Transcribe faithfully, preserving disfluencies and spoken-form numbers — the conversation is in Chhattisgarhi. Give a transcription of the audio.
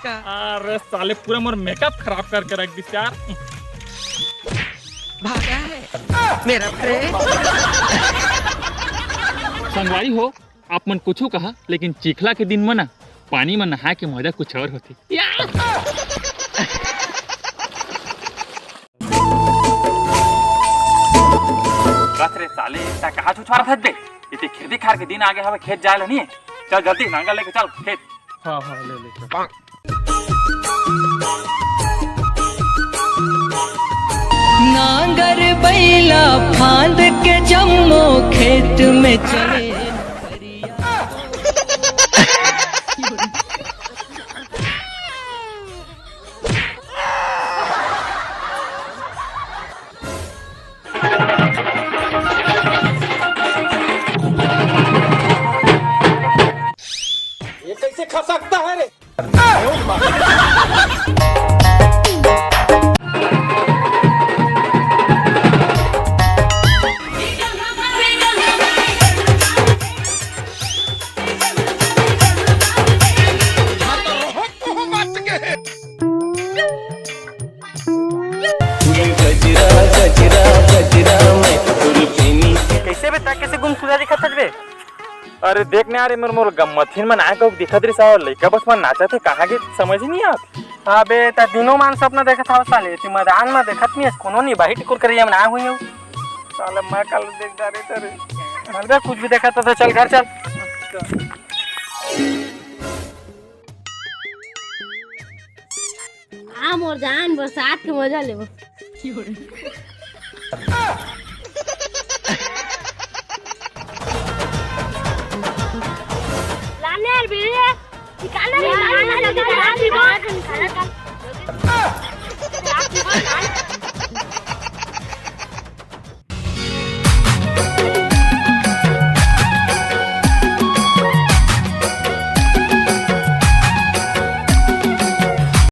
अरे साले, पूरा मोर मेकअप खराब करके रख दिस यार। भागा है मेरा प्रेम। संगवारी हो, आप मन कुछू कहा, लेकिन चिखला के दिन म ना, पानी म नहाए के मजा कुछ और होथे। या! कस रे साले, तैं कहाँ छुछवारत हस बे? इते खेती खार के दिन आगे हवे, खेत जाए ल नहीं। चल जल्दी नांगर लेके चल खेत। हाँ, हाँ, ले, ले, चल। नांगर बैला फांद के जम्मो खेत में चले। ये कैसे खा सकता है रे? कैसे बे, तैं कैसे गुमसुदा दिखत हस बे? अरे देख ना, अरे मोर, मोर गम्मथिन मन आए कब दिखत रहिस, अउ लइका बस मन नाचत हे, कहाँ गे समझ ही नहीं आत। अबे, तैं दिनों मान सपना देखत हव साले, तैं मदान में देखत नहीं हस, कोनो नहीं, बाहिर टिकुर करिया में ना हुई हो। साले मैं कल देख डारे तेरे। अरे कुछ भी देखत हस, चल घर चल। आ मोर जान, बरसात के मजा लेबो। लाने यार बीड़ी है। निकाल ना, निकाल ना, निकाल ना, निकाल ना, निकाल ना।